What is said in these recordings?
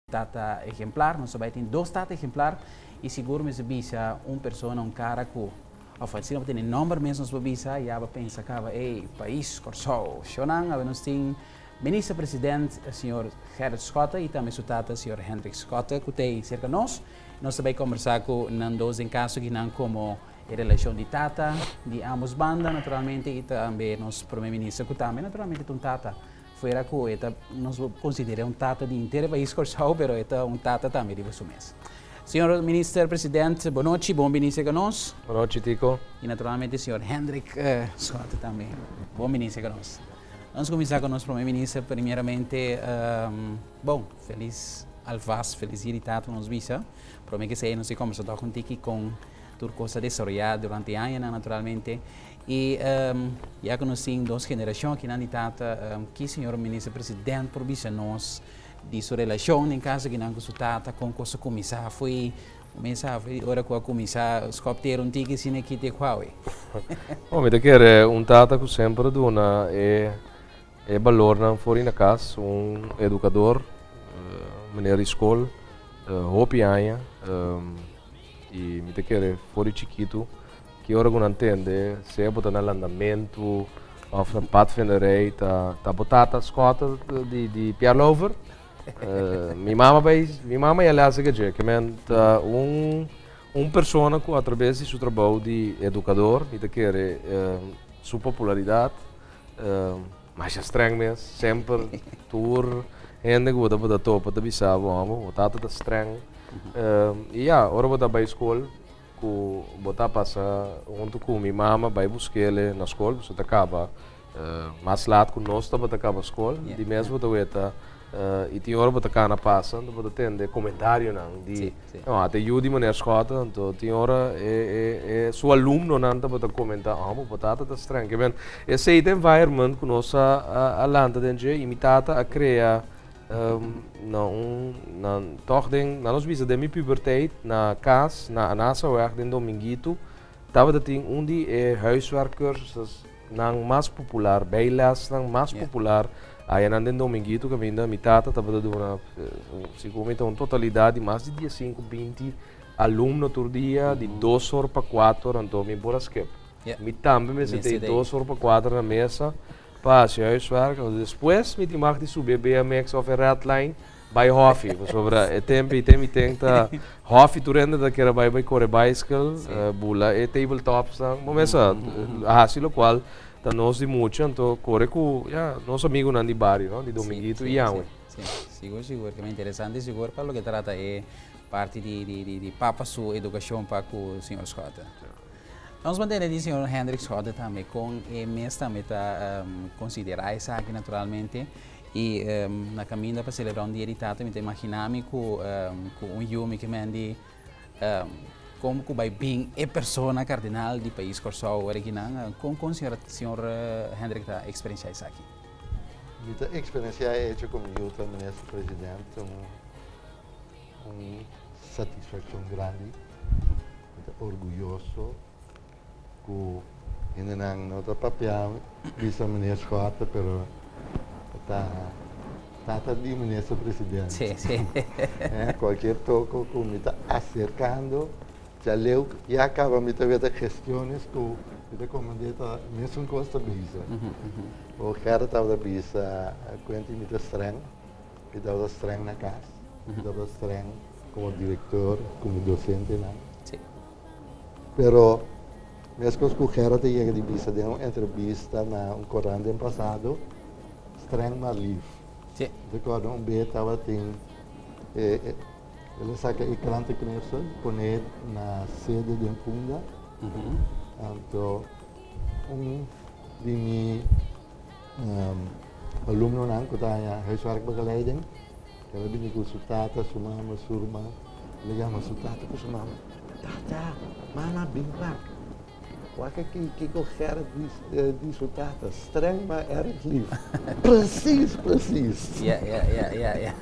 Tata ehemplar, nos bai tin dos tata ehemplar y sigur mester bisa un persona, un cara cu of asina bo tene nomber mes nos por bisa ya bo pensa caba ey pais Corsou. Shonan awe nos tin Minister President señor Gerrit Schotte y tambe su tata señor Hendrik Schotte cu ta ey cerca nos. Nos ta bai combersa cu nan dos den caso ki nan como e relacion di tata di ambos banda naturalmente y tambe nos Prome Minister cu tambe naturalmente ta un tata. Fuera ku e ta nos por konsider'é un tata di henter e pais Kòrsou, pero e ta un tata tambe riba su mes. Señor Minister President, bon nochi, bon bini serka nos. Bon nochi, Tico. I naturalmente señor Hendrik Schotte tambe, bon bini serka nos. Nos kuminsá ku nos Prome Minister, primeramente, bon, felis alvast, felis dia di tata nos bisa. Prome ke esei nos tin kombersá tòg un tiki kon tur kos a desaroyá durante e añanan naturalmente. Y ya cu nos tin dos generacion akinan di tata, ki señor Minister President por bisa nos di su relacion den caso akinan cu su tata, con cos a cuminsa fo'i cuminsa fo'i ora cu a cuminsa scop tera un tiki asina aki te cu awe? Bon, mi ta kere un tata cu semper a duna e e balornan for di na cas, un educador, meneer di scol, hopi aña, y mi ta kere for di chikitu. Ki ora ku nan tende, sea bo ta na landamentu òf na padvinderij, ta ta bo tata skòt di di Pierre Lover. Mi mama bai, mi mama ya lesa ke dje, ke men ta un un persona ku atrabes di su trabou di edukador, mi ta kere su popularidat masha streng mes, semper tur hende ku bo ta topa ta bisa bo, bo tata ta streng. I ya, ora bo ta bai skol. Ku bo ta pasa huntu ku mi mama bai busk'el na skol, pasobra ta kaba mas lat ku nos tabata kaba skol. Di mes bo ta weta i tin ora bo ta kana pasa anto bo ta tende komentarionan di no ata e yu di meneer Schotten anto tin ora e su alumnonan tabata komentá oh bo tata ta streng. Ke men esei ta environment ku nos a lanta den dje i mi tata a krea. Na un na tòg den na nos bisa den mi puberteit na kas na Anasaweg den Dominguito tabata tin un di e huiswerkcursuses nan mas popular bijlesnan mas popular ayanan den Dominguito kaminda mi tata tabata duna segun mi ta un totalidat di mas di diesinku binti alumno tur dia di dos or pa kuater anto mi por a skip mi tambe mester tei dos or pa kuater na mesa. Pa hasi huiswerk, despues mi tin mag di subi e BMX of e Redline bai hòfi, pasobra e tempu ei mi ten ta hòfi tur hende ta kere bai bai kore baiskel, bula e table topsnan, bo mes sa hasi lokual ta nos di mucha, anto kore ku ya nos amigunan di bario no, di Dominguito i Yahwe. Si, sigur sigur, ke interesante sigur pa loke trata e parti di papa su edukashon pa ku señor Schotte. Nos mantene di señor Hendrik Schotte tambe con e mes tambe ta considera esaki naturalmente y na caminda pa celebra un dia di tata mi ta imagina mi cu cu un yu mi ke men di como cu bay bin e persona cardinal di pais Corsou ora kinan con con señor señor Hendrik ta experiencia esaki? Mi ta experiencia e hecho cu mi yu ta minister president un un satisfaccion grandi. Mi ta orguyoso ku hendenan no ta papia bisa meneer Schotte pero ta tata di minister presidente. Sí, sí. Eh, cualkier toko ku mi ta aserkando ya leu ya kaba mi ta weta gestiones ku mi ta komand'é ta mesun kos ta bisa. O Gerrit tabata bisa kuenti mi ta streng, mi tabata streng na kas, mi tabata streng. Como director, como docentenan. Sí. Pero mescos cu Gerard a yega di bisa den un entrevista na un corant den pasado, streng maar lief. Sí. Recorda un be tabatin e, e, el a saca e krantenknipsel, pone na sede den Punda. Anto un di mi alumnonan cu ta haña huiswerkbegeleiding, El a bini ku su tata, su mama, su ruman. El a yama su tata ku su mama, Tata, mama, bin wak. Wak aki kiko Gerrit di su tata, streng maar erg lief. Precies, precies. Ja, ja, ja, ja, ja.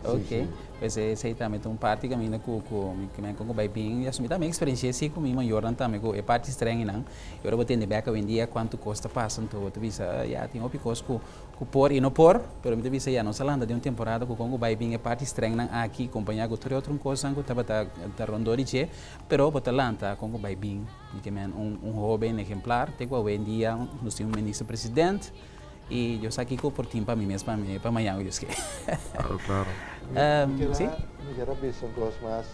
Oké. Pues esei tambe ta un parti kaminda ku mi ke men kon ku bai bin i asumi tambe eksperensia si ku mi mayornan tambe ku e parti streng einan i ora bo tende bek awendia kuantu kos ta pasa anto bo ta bisa ya tin hopi kos ku ku por i no por pero mi ta bisa ya nos a lanta den un temporada ku kon ku bai bin e parti strengnan aki kompañá ku tur e otro kosnan ku tabata ta rondó di dje pero bo ta lanta kon ku bai bin mi ke men un un hoben ehemplar te ku awendia nos tin un minister president. I Dios sa kiko por tin pa mi mes pa mi pa mañan ku Dios ke. Claro, claro. Si. Mi kier a bisa un kos mas.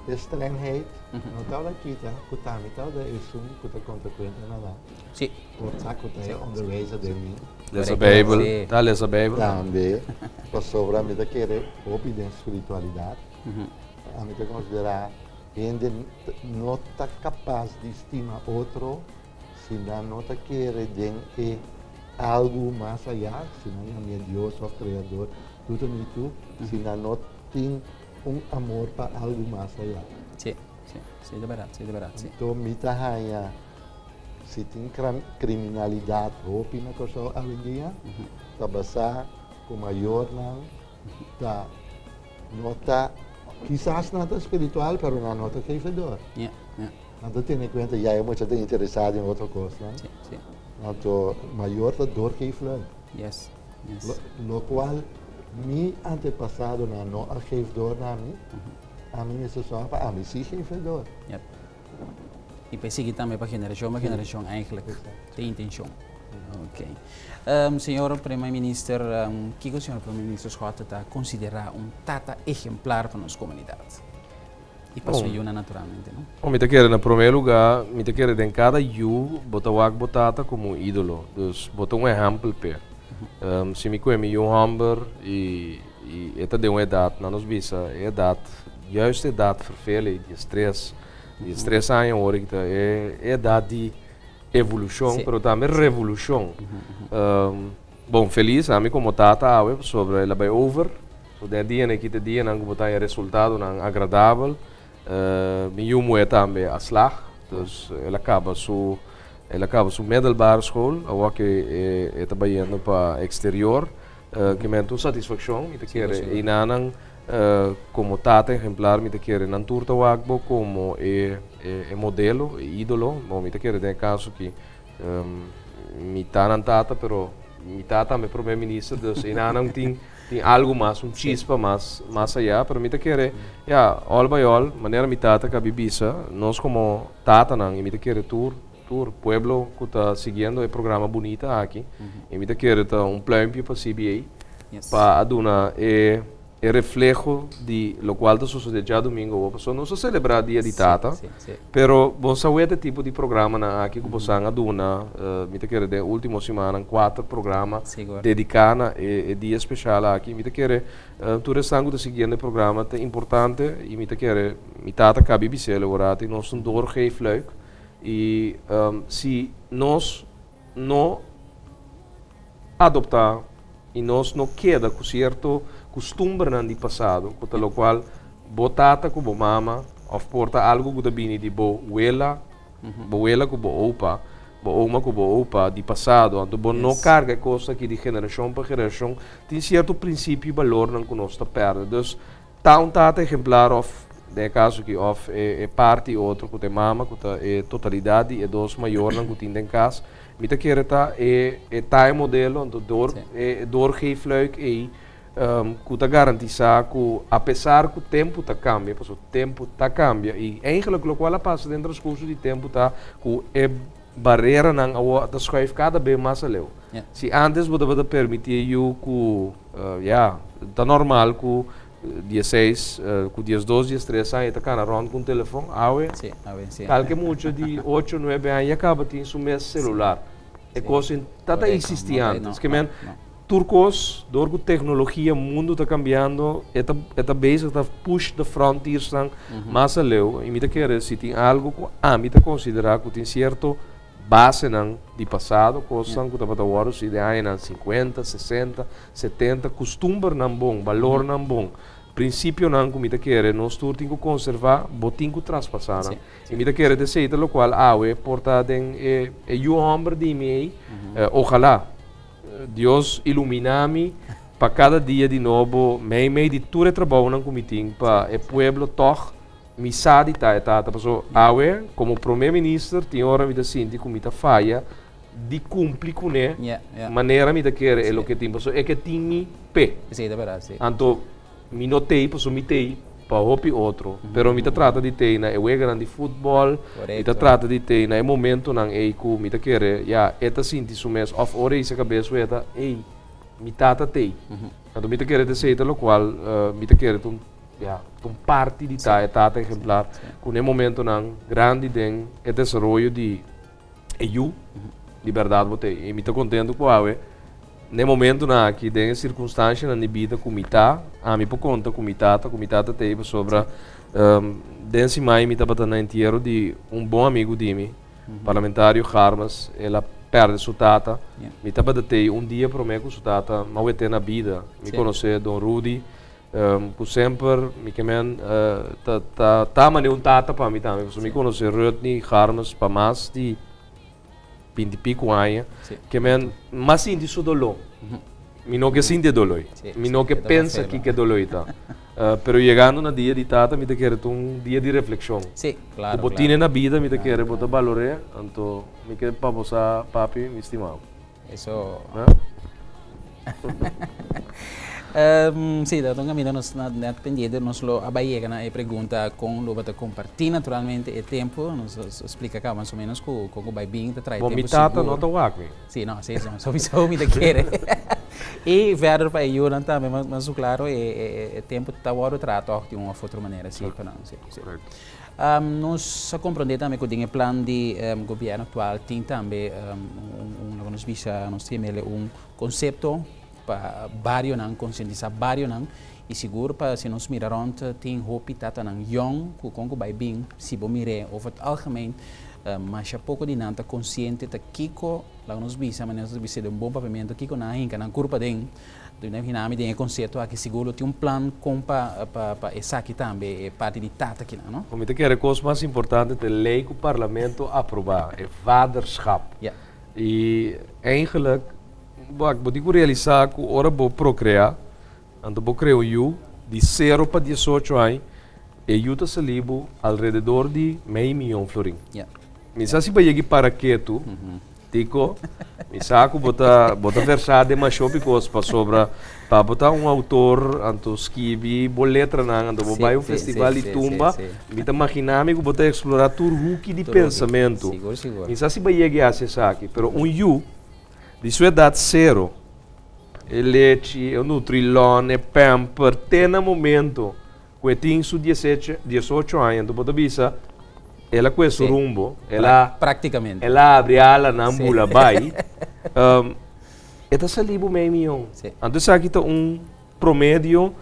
E strengheid no tabata kita ku ta mi tabata esun ku ta konta kuenta na nan. Si. Por sa ku ta e onderwijzer den mi. Lesa Bijbel. Ta lesa Bijbel. Tambe pasobra mi ta kere hopi den spiritualidat. Ami ta konsiderá hende no ta kapas di stima otro. Si nan no ta kere den e algu mas ayá, si nan yam'é Dios òf Kreador, tur ta ni tur, si nan no tin un amor pa algu mas ayá. Sí, sí, sí, ta bèrdat, sí, ta bèrdat, sí. Anto mi ta haña si tin kriminalidat hopi na Kòrsou awendia, ta basá ku mayornan ta no ta, kisas nan ta spiritual, pero nan no ta geefedor. Ja, ja. Nan ta tene kuenta ya e mucha ta interesá den otro kosnan. Sí, sí. Anto mayor ta doorgeefluik. Yes, yes. Lo, lokual mi antepasadonan no a geef door na mi, ami mester sòru pa ami sí geef e door. Yep. I pa e sigui tambe pa generashon pa generashon eigenlijk. Te intenshon. Ok. Señor Prome Minister, kiko señor Prome Minister Schotte ta konsiderá un tata ehemplar pa nos komunidat? I pa su yunan naturalmente, no? Bon, mi ta kere na prome luga, mi ta kere den kada yu bo ta wak bo tata komo un idolo. Dus bo ta un ehèmpel p'e. Si mi kue mi yu hòmber i i e ta den un edat, nan nos bisa e edat, juist e edat ferfeel ei, diestres, diestres aña ora ki ta e edat di evolushon, pero tambe revolushon. Bon, felis ami komo tata awe pasobra el a bai over. So den e dianan aki ta e dianan ku bo ta haña resultadonan agradabel. Mi yu muhé tambe a slag, dus el a kaba su el a kaba su middelbare school, awor ke e ta bayendo pa eksterior. Ke menta un satisfakshon, mi ta kere einanan komo tata ehemplar mi ta kere nan tur ta wak bo komo e e modelo, e idolo. Bon, mi ta kere den e kaso aki Mi ta nan tata, pero mi ta tambe prome minister, dus enanan tin tin algo mas, un chispa mas mas allá, pero mi ta kere, ya, all by all, manera mi tata kabi bisa, nos komo tatanan, i mi ta kere tur tur pueblo ku ta siguiendo e programa bunita aki, i mi ta kere ta un pluimpje pa CBA, pa a duna e E refleho di locual ta sucede djadomingo awor, pasobra nos a celebra Dia di Tata, pero bo sa wet e tipo di programanan aki cu bosan a duna, mi ta kere den e ultimo simannan cuater programa dedica na e dia special aki. Mi ta kere tur esnan cu ta siguiendo e programa ta importante y mi ta kere mi tata cabi bisel awor ati nos un doorgeefluik y si nos no adoptá i nos no keda ku sierto kustumbernan di pasado ku ta lokual bo tata ku bo mama òf por ta algu ku ta bini di bo wela, bo wela ku bo opa, bo oma ku bo opa di pasado, anto bo no karga e kos aki di generashon pa generashon, tin sierto prinsipio i balornan ku nos ta pèrdè. Dus Ta un tata ehemplar of, den e kaso aki, of e parti otro ku ta e mama, ku ta e totalidat di e dos mayornan ku tin den kas, mi ta kere ta e e ta e modelo, anto dor e doorgeefluik ei ku ta garantisá ku apesar ku tempu ta kambia, pasobra tempu ta kambia i eigenlijk lokual a pasa den transkurso di tempu ta ku e bareranan awor ta schuif kada be mas aleu. Si antes bo tabata permití e yu ku, ya, ta normal ku dieseis, ku diesdos, diestres aña e ta kana rònt ku un telefòn, awe kalke mucha di ocho, nuebe aña ya kaba tin su mes selular. E kos ei ta ta eksistí antes. Ke men, tur kos, dor ku teknologia, mundu ta kambiando, e ta e ta bezig ta push the frontiersnan mas aleu. I mi ta kere si tin algu ku ami ta konsiderá ku tin sierto basenan di pasado, kosnan ku tabata wòrdu si den añanan sinkuenta, sesenta, setenta, kustumbernan bon, balornan bon, prinsipionan ku mi ta kere nos tur tin ku konservá, bo tin ku traspasá nan. I mi ta kere ta esei ta lokual awe por ta den e e yu hòmber di mi ei, ojalá Dios iluminá mi. Pa kada dia di nobo, mei mei di tur e trabounan ku mi tin pa e pueblo tòg mi sa di ta e tata. Paso awe komo prome minister tin ora mi ta sinti ku mi ta faya di kumpli kuné manera mi ta kere e loke tin. Paso e ke tin mi p'e. Anto mi no t'ei paso mi t'ei pa hopi otro. Pero mi ta trata di t'ei na e weganan di futbòl, mi ta trata di t'ei na e momentonan ei ku mi ta kere ya e ta sinti su mes òf ora ei se kabes weta, ei. Mi tata t'ei. Anto mi ta kere ta esei ta lokual mi ta kere ta un, ya, ta un parti di ta e tata ehemplar ku na e momentonan grandi den e desaroyo di e yu, di bèrdat bo t'ei. I mi ta kontentu ku awe na e momentonan aki den e sirkunstanshanan di bida ku mi ta, ami por konta ku mi tata, ku mi tata t'ei pasobra den siman mi tabata na entiero di un bon amigu di mi. Parlamentario Garmes, el a perde su tata. Mi tabata tei un dia prome ku su tata m'a wet'é na bida. Mi konosé Don Rudy, ku semper mi ke men ta ta ta manera un tata pa mi tambe, pasobra mi konosé Rudney Garmes pa mas di binti piku aña. Ke men m'a sinti su doló. Mi no ke sinti e doloi. Mi no ke pensa kiko e doloi ta. Pero yegando na dia di tata mi ta kere ta un dia di reflekshon. Ku bo tine na bida mi ta kere bo ta balor'é, anto mi ke pa bo sa papi mi stima bo. Eso. Sí, ta un kaminda nos na net pendiente, nos lo a bai yega na e pregunta kon lo bo ta kompartí naturalmente e tempu, nos a splika kaba mas o menos ku kon ku bai bin ta trae Bo mi tempu tata no sigur. ta wak mi. Sí, no, sí, sowieso mi ta kere. I verder pa e yunan tambe, mas su klaro e tempu ta wòrdu traha tòg di un òf otro manera, sí, pa nan, sí, sí. Nos a komprondé tambe ku den e plan di gobièrnu aktual tin tambe un, laga nos bisa, nos tin mele un konsepto pa barionan, konsientisá barionan i sigur pa si nos mira rònt tin hopi tatanan yòn ku kon ku bai bin, si bo mir'é over het algemeen masha poko di nan ta konsiente ta kiko, laga nos bisa manera nos ta bisa den un bon papiamentu, kiko nan a hinka nan kurpa den. Dor mi ta imagina mi den e konsepto aki sigur lo tin un plan kon pa pa esaki tambe, e parti di tata kinan, no? Mi ta kere kos mas importante ta e lei ku parlamento aprobá, e vaderschap. I eigenlijk bo tin ku realisá ku ora bo prokreá, anto bo krea un yu di sero pa diesocho aña, e yu ta sali bo alrededor di mei miyon florin. Mi sa si bo a yega para ketu. Tico, mi sa ku bo ta bo ta versá den masho bikos pasobra pa bo ta un outor anto skibi bo letranan anto bo bai un festival di tumba mi ta maginá mi ku bo ta eksplorá tur huki di pensamentu. Mi sa si bo a yega i hasi esaki pero un yu di su edat sero e lechi, e nutrilon, e pamper te na momento Ku e tin su diesecho, diesocho aña, anto bo ta bisa, El a kue su rumbo, el a, Práktikamente. el a abri alanan bula bai. E ta sali bo mei mion. Anto esaki ta un promedio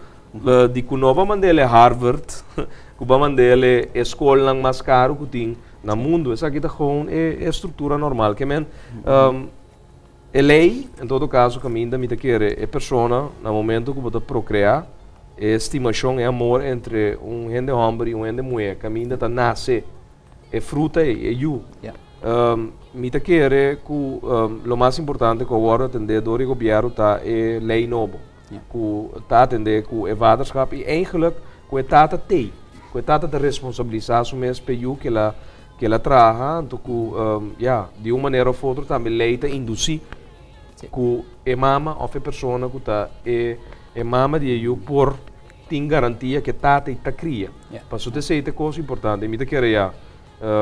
di ku no ba mand'el e Harvard, ku ba mand'el e skolnan mas karu ku tin na mundu. Esaki ta gewoon e e struktura normal. Ke men, E lei, en todo kaso, kaminda mi ta kere e persona na momento ku bo ta prokreá, e stimashon, e amor entre un hende hòmber i un hende muhé, kaminda ta nase e fruta ei, e yu. Mi ta kere ku lo mas importante ku a wòrdu atendé dor di gobièrnu ta e lei nobo, ku ta atendé ku e vaderschap i eigenlik ku e tata t'ei, ku e tata ta responsabilisá su mes p'e yu ku el a Kel a traha anto ku ya, di un manera of otro tambe lei ta indusí ku e mama of e persona ku ta e e mama di e yu por tin garantia ku e tata i ta kria. Pasobra ta esei ta e kos importante. Mi ta kere ya,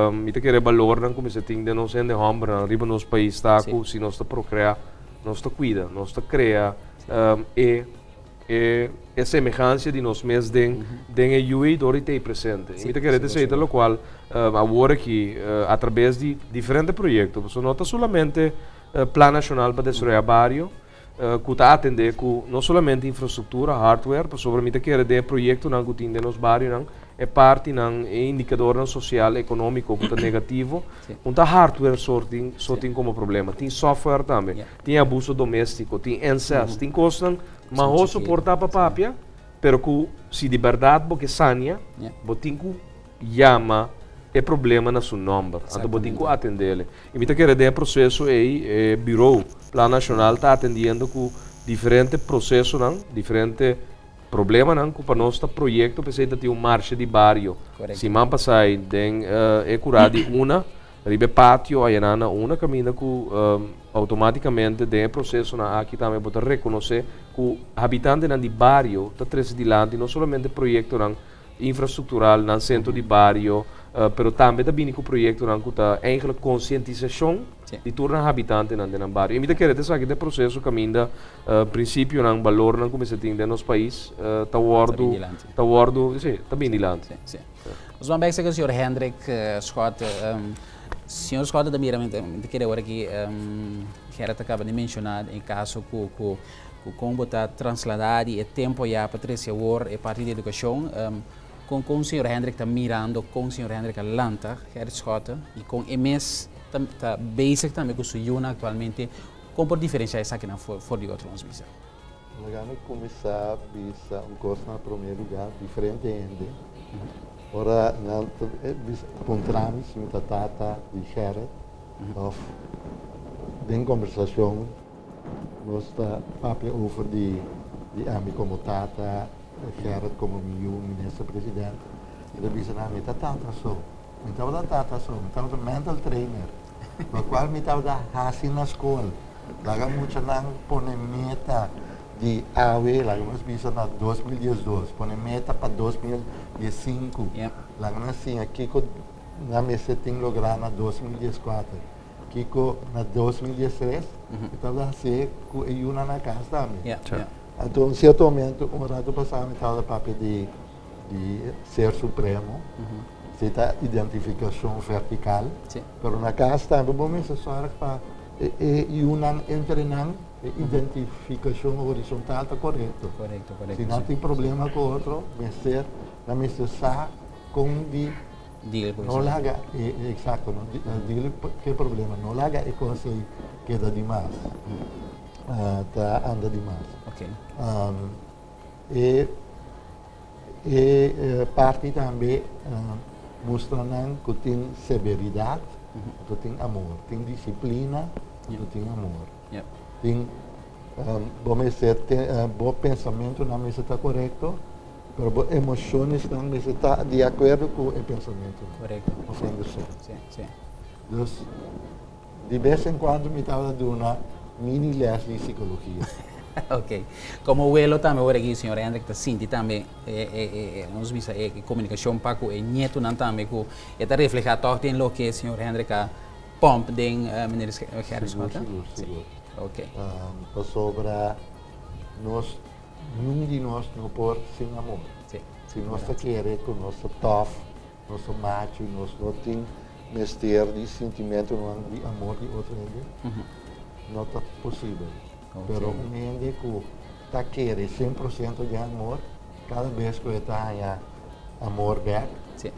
mi ta kere e balornan ku mester tin den nos hende hòmbernan riba nos pais ta ku si nos ta prokreá nos ta kuida, nos ta krea e E e semehansia di nos mes den den e yu ei dor di ta ei presente. I mi ta kere ta esei ta lokual awor aki atrabes di diferente proyekto, pasobra no ta solamente Plan Nashonal pa Desaroyá Bario ku ta atendé ku no solamente infrastruktura, hardware, pasobra mi ta kere den e proyektonan ku tin den nos barionan e partinan, e indikadornan sosial, ekonómiko ku ta negativo, un ta hardware so tin so tin komo problema, tin software tambe, tin abuso doméstiko, tin incest, tin kosnan Mahoso por ta pa papia, pero ku si di bèrdat bo ke sania, bo tin ku yama e problema na su nòmber. Anto bo tin ku atendele. I mi ta kere den e proseso ei e Bureau Plan Nashonal ta atendiendo ku Diferente procesonan, diferente problemanan ku pa nos ta proyekto, p'esei ta tin un marshe di bario. Siman pasá den e kurá di una, riba e patio ayanan na una kaminda ku outomátikamente den e prosesonan aki tambe bo ta rekonosé ku habitantenan di bario ta trese dilanti no solamente proyektonan infrastruktural nan sentro di bario, pero tambe ta bini ku proyektonan ku ta eigenlijk konsientisashon di tur nan habitantenan den nan bario. I mi ta kere ta esaki ta e proseso kaminda prinsipionan, balornan ku mester tin den nos pais ta wòrdu, ta wòrdu, si, ta bini dilanti. Si, si. Nos ban bek serka señor Hendrik Schotte. Señor Schotte ta mira, mi ta kere awor aki Gerrit a kaba di menshoná e kaso ku ku Ku kon bo ta trasladá di e tempu ayá pa trese awor e parti di edukashon? Kon kon señor Hendrik ta mirando kon señor Hendrik a lanta Gerrit Schotte i kon e mes ta ta bezig tambe ku su yunan aktualmente? Kon por diferensiá esakinan for for di otro nos bisa? Laga mi kuminsá bisa un kos na promé lugá, diferente hende ora nan ta bisa puntra mi si mi ta tata di Gerrit òf den kombersashon. Nos ta papia over di di ami komo tata, Gerrit komo mi yu minister president. E ta bisa nan mi ta tata so. Mi tabata tata so, mi tabata mental trainer. Lokual mi tabata hasi na skol. Laga muchanan pone meta di awe, laga nos bisa na 2012, pone meta pa 2015. Laga nan siña kiko nan mester tin lográ na 2014. Kiko na 2013 mi tabata hasié ku e yunan na kas tambe. Anto un sierto momento, un rato pasá mi tabata papia di di ser supremo, si ta identifikashon vertikal, pero na kas tambe bo mester sòrg pa e e yunan entre nan e identifikashon horizontal ta korekto. Si nan tin problema ku otro mester nan mester sa kon di Deal ku No laga e, exacto, no deal ku e problema, no laga e kos ei keda di mas, ta anda di mas. E e parti tambe mustra nan ku tin severidat, ku tin amor, tin disiplina, ku tin amor. Tin bo mester ten bo pensamentunan mester ta korekto. Pero bo emocionesnan mester ta di acuerdo cu e pensamentonan. Correcto. Of andersom. Si, si. Dus, di bes en cuando mi tabata duna mini les di psicologia. Ok. Como welo tambe ora aki señor Hendrik ta sinti tambe e, e, e, nos bisa e comunicacion pa cu e nietonan tambe cu e ta refleha toch den loke señor Hendrik a pomp den meneer Gerrit Sigur, Schotte? sigur, sigur. Ok. Pasobra nos Niun di nos no por sin amor. Si nos ta kere ku nos ta tòf, nos ta machu, nos no tin mester di sintimentunan di amor di otro hende, no ta posibel. Pero un hende ku ta kere 100% den amor, kada bes ku e ta haña amor bèk,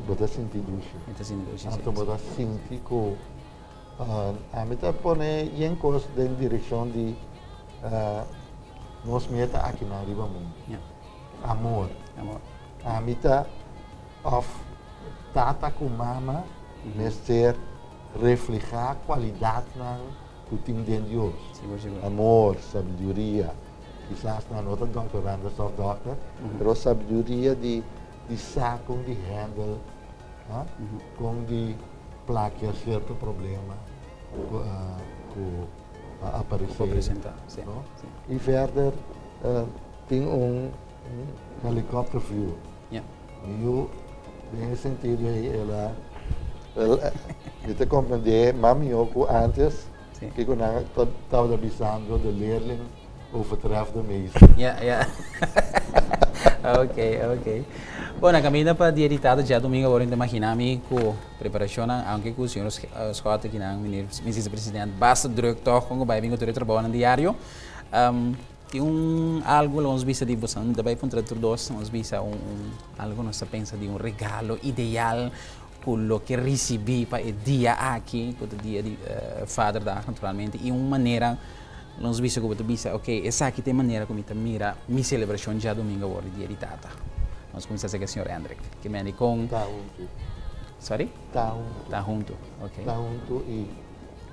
bo ta sinti dushi. Anto bo ta sinti ku ami ta pone yen kos den direkshon di Nos meta akinan riba mundu. Amor. Ami ta òf tata ku mama mester reflehá kualidatnan ku tin den Dios. Amor, sabiduria. Kisas nan no ta doktorandes òf dòkter, pero sabiduria di di sa kon di handle, kon di plakia sierto problema ku a aparece. Por presenta, si. No? Y verder tin un helicopter view. Ja. Mi yu, den e sentido ei, el a, el, mi ta comprende mas mihó ku antes, kiko nan tabata bisando de leerling overtreft de meester. Ja, ja. Ok, ok. Bueno, caminda pa dia di tata djadomingo awor mi ta imagina mi ku Preparashonnan, aunke ku señor Schotte kinan meneer Minister President basta druk tòg kon ku bai bin ku tur e trabounan diario. Tin un algu lo nos bisa di boso, mi ta bai puntra tur dos, nos bisa un algu nos ta pensa di un regalo ideal ku lo ke risibí pa e dia aki, ku ta dia di Vaderdag naturalmente, i un manera nos bisa ku bo ta bisa ok esaki ta e manera ku mi ta mira mi selebrashon djadumingu awor di dia di tata. Nos kuminsá serka señor Hendrik. Ke mende kon. Ta huntu. Sorry? Ta huntu. Ta huntu, ok. Ta huntu i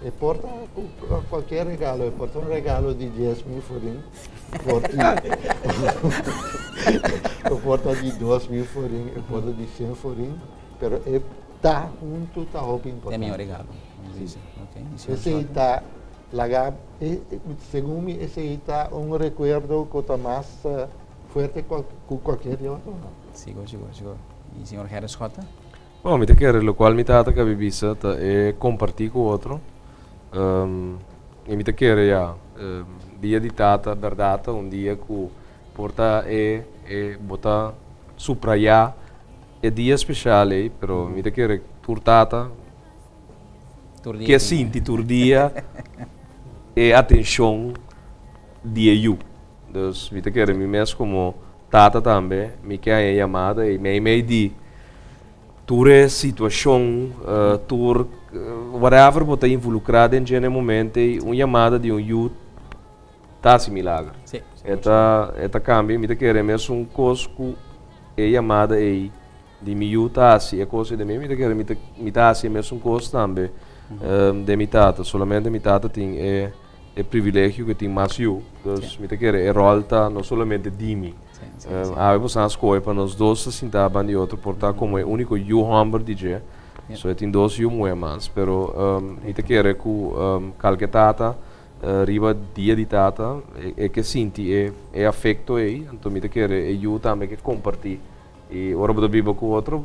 E por ta kualke regalo, e por ta un regalo di 10.000 florin, e por ta di 2.000 florin, e por ta di 100 florin, pero e ta huntu ta hopi E importante. mihó regalo. Si. Ok. Esei ta, laga, segun mi, esei ta un rekuerdo ku ta mas fuerte ku kualke otro, no? Sigur. I señor Gerrit Schotte? Bon, mi ta kere, loke mi tata a kaba di bisa, ta e kompartí ku otro. I mi ta kere ya, Dia di Tata, berdat, un dia ku por ta e bo ta subrayá e dia spesial ei, pero mi ta kere tur tata Tur dia ke tin. Sinti tur dia e atenshon di yu. Dus mi ta kere mi mes komo tata tambe, mi ke e yamada i mei di tur e situashon, tur whatever bo ta involukrá den e momento, un yamada di un yu ta milager. E ta kambia, mi ta kere mes un kos ku e yamada ei di mi yu ta hasi, e kos di mi, mi ta kere mi ta hasi mes un kos tambe di mi tata, solamente mi tata tin e privilegio ku tin mas yu. Dus mi ta kere e ròl ta no solamente di mi. Ah, bo sa skohe pa nos dos sinta banda di otro, por ta komo e úniko yu hòmber di dje. So e tin dos yu muhé mas, pero mi ta kere ku kualke tata riba Dia di Tata e ke sinti e afekto ei, anto mi ta kere e yu tambe ke kompartí. I ora bo biba ku otro,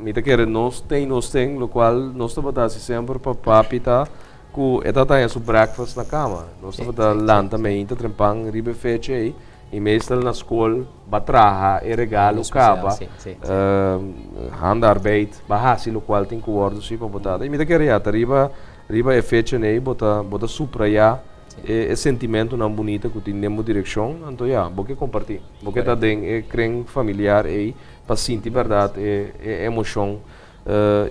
mi ta kere nos tin, loke nos tabata semper pa papi ta ku e tata su breakfast na kama. Nos tabata lanta mainta trempan riba fecha ei i meestal na skol b'a traha e regalo kaba. Si, si, si. Handarbeid, b'a hasi loke tin ku wòrdu si pa bo tata. I mi ta kere ya, riba e fecha nei bo ta subrayá e sentimentonan bunita ku tin den direkshon, anto ya, bo ke kompartí. Bo ke ta den e kring familiar ei pa sinti berdat e emoshon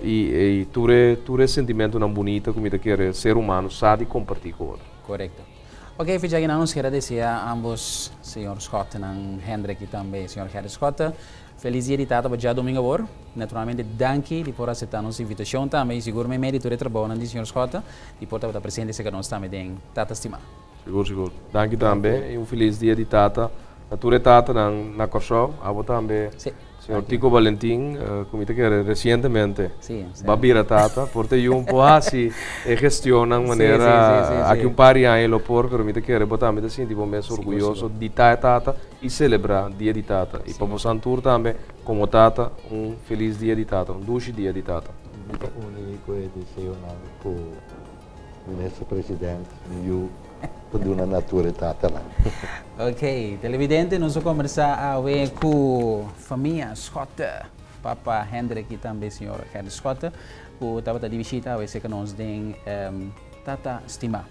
i tur e sentimentonan bunita ku mi ta kere ser humano sa di kompartí ku otro. Korekto. Ok, Fijagi, nos ke deseá ambos, señor Schotte i Hendrik i tambe señor Gerrit Schotte, felis Dia di Tata pa djadumingu awor. Naturalmente, danki di por aseptá nos invitashon tambe i sigur mérito di trabou di señor Schotte di por ta presente ku nos tambe den Tata Stimá. Sigur. Danki tambe i un felis Dia di Tata. Na tur tata na Kòrsou, abo tambe. Señor Tico Valentin, komo ku resientemente b'a bira tata, por ta un poko asina, e gestiona manera aki un par di aña lo por, pero mi ta kere bo tambe ta sinti bo mes orguyoso di ta tata i selebrá Dia di Tata. I pa bo tur tambe, komo tata, un felis Dia di Tata, un dushi Dia di Tata. Mi ta uni ku e deseonan ku minister presidente yu ta duna na tur tatanan. Ok, televidente, nos a kombersá awe ku famia Schotte, Papa Hendrik i tambe señor Gerrit Schotte, ku tabata di bishita awe ku nos den Tata Stimá.